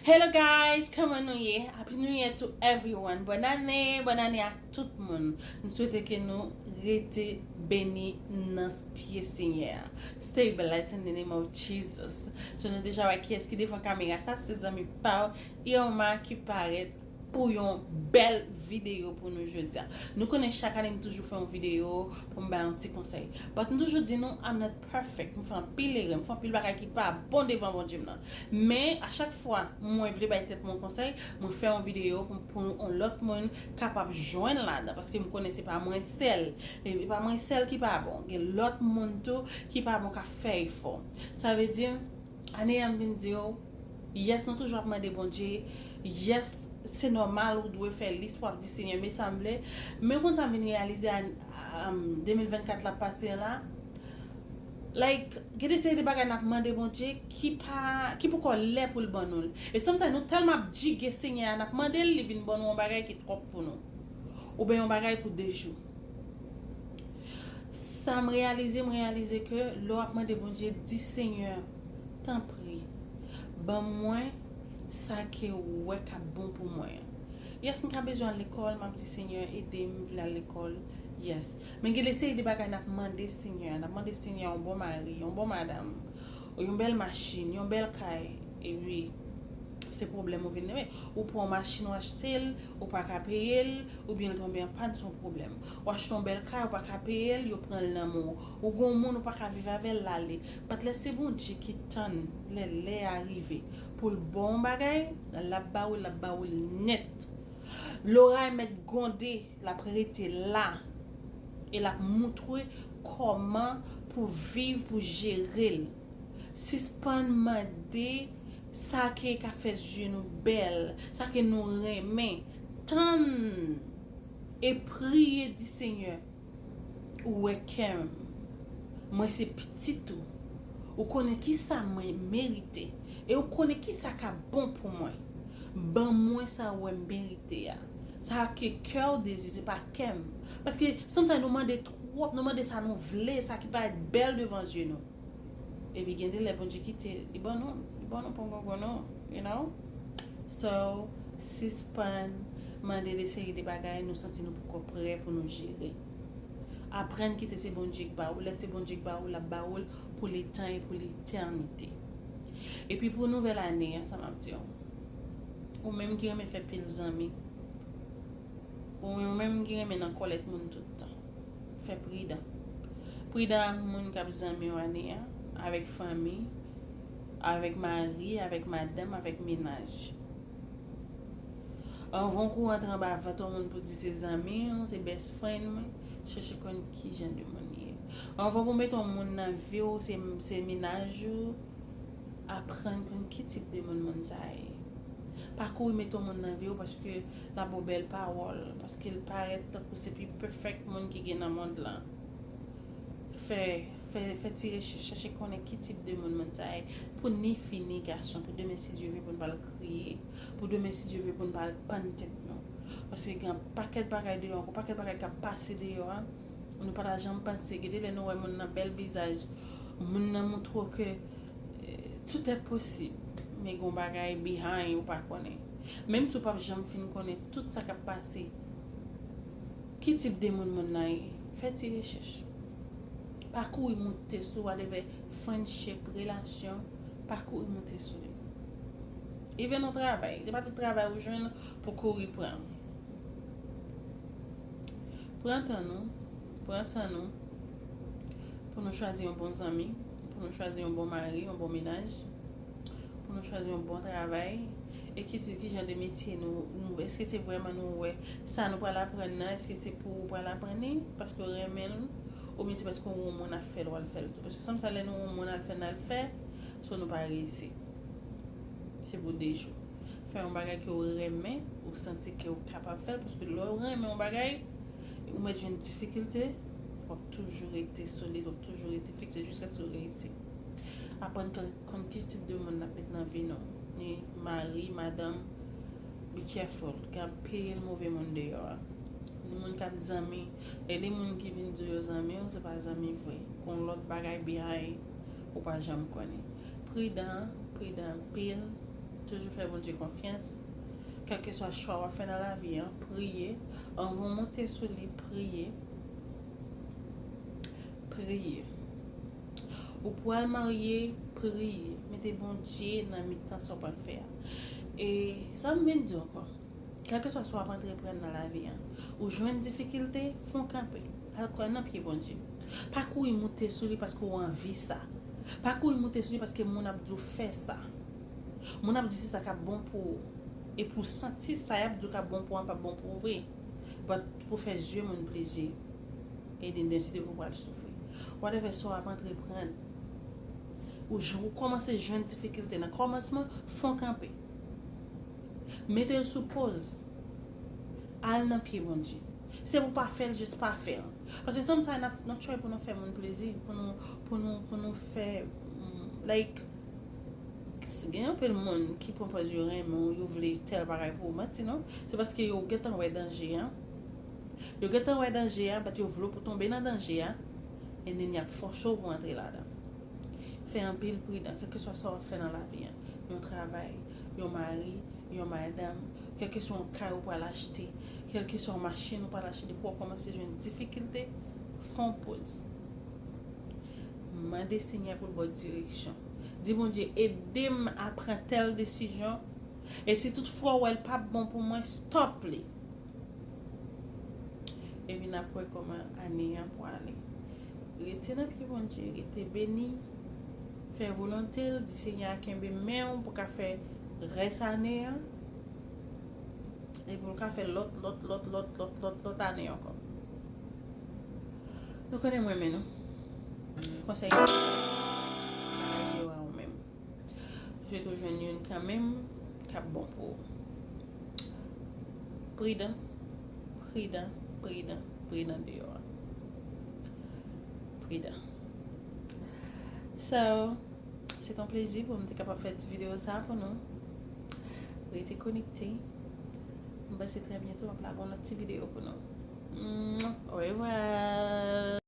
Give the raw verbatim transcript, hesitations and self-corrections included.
Hello guys, kòman nou ye? Happy New Year to everyone. Bòn ane, bòn ane a tout moun. M swete ke nou rete beni nan pye Senyè a. Stay blessed in the name of Jesus. So nou deja wè kiyès ki devan kamera sa, se zanmi pa w, Irma ki parèt pou yon bèl videyo pou nou jodi a. Nou konnen chak ane m toujou fè yon videyo pou m bay yon ti konsèy. But m toujou di nou, I'm not perfect. M fè anpil erè, m fè anpil bagay ki pa bon devan Bondye m nan. Men, a chak fwa mwen vle bay tèt mwen konsèy, mwen fè yon videyo pou, pou yon lòt moun kapab jwenn ladan, paske m konnen se pa mwen sèl. E pa mwen sèl ki pa bon. Gen lòt moun tou ki pa bon k ap fè efò. Sa vle di, ane a m vin di w, yes, nou toujou ap mande Bondye, yes, se nòmal ou dwe fè lis pou ap di Senyè, men sa m vle. Men konn sa m vin reyalize a, a, de mil vennkat la pase la, like, gen de seri de bagay n ap mande Bondye ki pa, ki poko lè pou l ban nou l. E sometimes nou tèlman ap jige Senyè a, n ap mande l, li vin ban nou yon bagay ki twòp pou nou. Oubyen yon bagay pou de jou. Sa m reyalize, m reyalize ke lè w ap mande Bondye, di Senyè, tanpri, ban mwen sa ke ou wè k ap bon pou mwen an. Yes, m ka bezwen al lekòl, m ap di Senyè, ede m, m vle al lekòl. Yes. Men gen de seri de bagay n ap mande Senyè a. N ap mande Senyè yon bon mari, yon bon madanm, yon bèl machin, yon bèl kay. Epi, se pwoblèm ou vin renmen. Ou pran yon machin, ou achte l, ou pa ka peye l, oubyen l tonbe an pàn, se yon pwoblèm. Ou achte yon bèl kay, ou pa ka peye l, yo pran l nan men w. Ou gen yon moun, ou pa ka viv avè l, l ale. But lè se Bondye ki tann lè lè a rive pou l ba w yon bagay, l ap ba ou l, l ap ba ou l nèt. Loray mèt gwonde, l ap rete la. E l ap moutre kòman pou viv, pou jere l. Sispann mande sa ke ka fè zye nou bèl, sa ke nou renmen. Tann e priye, di Senyè, ou wè kè m. Mwen se pitit ou. Ou konnen kisa mwen merite. E ou konnen kisa k ap bon pou mwen. Ban mwen sa ou wè m merite a. Sa ke kè w dezire, se pa kè m. Paske sometimes nou mande twòp, nou mande sa nou vle, sa ki parèt bèl devan zye nou. Epi gen de lè Bondye kite, li ban nou, li ban nou pongongon nou, you know? So, sispann mande de seri de bagay nou santi nou poko prè pou nou jere. Aprann kite se Bondye k ba ou, lè se Bondye k ba ou, l ap ba ou l pou letan e pou letènite. Epi pou nouvèl ane a, sa m ap di w. Ou menm ki renmen fè pil zanmi, ou menm ki renmen nan kòlèt moun tout tan, fè pridan. Pridan ak moun k ap zanmi w ane a, avèk fanmi, avèk mari, avèk madanm, avèk mennaj. Anvan w kouri antre anba vant yon moun pou di se zanmi w, se best friend mwen, chèche konn ki jan de moun li ye. Anvan pou w mete yon moun nan vi w, se, se mennaj ou, aprann konn ki tip de moun moun sa a ye. Pa kouri mete yon moun nan vi w paske l ap ba w bèl pawòl, paske l parèt tankou se pi perfect moun ki gen nan mond lan. Fè, fè, fè ti rechèch, chèche konnen ki tip de moun moun sa a ye. Pou ni fi ni gason, pou demen si Dye vle pou n pa l kriye, pou demen si Dye vle pou n pa l pann tèt nou. Paske gen yon pakèt bagay deyò, yon pakèt bagay k ap pase deyò a, nou pa ta janm panse. Gen de lè nou wè moun nan bèl vizaj, moun nan moutre w ke, eh, tout est possible. Men gen yon bagay behind ou pa konnen. Menm si w p ap janm fin konnen tout sa k ap pase, ki tip de moun moun nan ye? Fè ti rechèch. Pa kouri moute sou whatever friendship, relasyon, pa kouri moute sou li. Even nan travay, se pa tout travay ou jwenn pou kouri pran. Pran tan nou, pran san nou, pou nou chwazi yon bon zanmi, pou nou chwazi yon bon mari, yon bon mennaj, pou nou chwazi yon bon travay, e ki, ki jan de metye nou, nou, èske se vrèman nou wè sa nou pral aprann nan, èske se pou ou pral aprann li, paske w renmen l, oubyen se paske w wè yon moun ap fè l, w al fè l tou. Paske sanm sa lè nou wè yon moun al fè l, n al fè, so nou pa reyisi. Se pou de jou. Fè yon bagay ke w renmen, ou santi ke w kapab fè l, paske lè w renmen yon bagay, ou mèt jwenn difikilte, w ap toujou rete solid, w ap toujou rete fikse jiskaske w reyisi. Aprann konn, konn ki tip de moun n ap met nan vi nou. Ni mari, madanm, be careful. Gen anpil move moun deyò a. Ni moun k ap zanmi. E de moun ki vin di yo zanmi w, se pa zanmi vre. Gon lòt bagay behind ou pa janm konnen. Pridan, pridan anpil. Toujou fè Bondye konfyans. Kèlkeswa chwa w ap fè nan lavi an, priye. Anvan w monte sou li, priye. Priye. Ou pral marye, priye. Mete Bondye nan mitan sa w pral fè a. E sa m vin di ankò. Kèlkeswa sa w ap antreprann nan lavi an, ou jwenn difikilte, fè w kanpe. Al kwè nan pye Bondye. Pa kouri moute sou li paske w anvi sa. Pa kouri moute sou li paske moun ap di w fè sa. Moun ap di se sa k ap bon pou ou. E pou w santi sa y ap di w k ap bon pou w an p ap bon pou ou vre. But pou fè zye moun plezi. E then deside pou w pral soufri. Whatever sa w ap antreprann. Ou, j- ou kòmanse jwenn difikilte nan kòmansman, fè w kanpe. Mete l sou poz. Al nan pye Bondye. Se pou pa fè l, jis pa fè l. Paske sometimes n ap, n ap try pou nou fè moun plezi, pou nou, pou nou, pou nou fè, mm, like, gen anpil moun ki pran pòz yo renmen w, yo vle tèl bagay pou ou, manti non. Se paske yo gentan wè danje an. Yo gentan wè danje a, but yo vle w pou tonbe nan danje a. And then y ap fòse w pou w antre ladan. Fè anpil pridan, kèlkeswa sa w ap fè nan lavi an. Yon travay, yon mari, yon madanm, kèlkeswa yon kay ou pral achte, kèlkeswa yon machin ou pral achte, depi w kòmanse jwenn difikilte, fè yon poz. Mande Senyè pou l ba w direksyon. Di Bondye, ede m a pran tèl desizyon. E si toutfwa w wè l p ap bon pou mwen, stop li. Epi n ap wè kòman ane an pwale. Rete nan pye Bondye, rete beni, fè volonte l, di Senyè a kenbe men w pou ka fè rès ane an. Epi w ka fè lòt, lòt, lòt, lòt, lòt, lòt, lòt ane ankò. Nou konnen m renmen nou. Konsèy. Anaji yo a ou menm. Swete w jwenn youn kanmenm k ap bon pou ou. Pridan, pridan, pridan, pridan deyò a. Pridan. So, se t yon plezi pou m te kapab fè ti videyo sa pou nou. Rete konekte. M panse trè byento m ap lage yon lòt ti videyo pou nou. Mwah. Orevwa.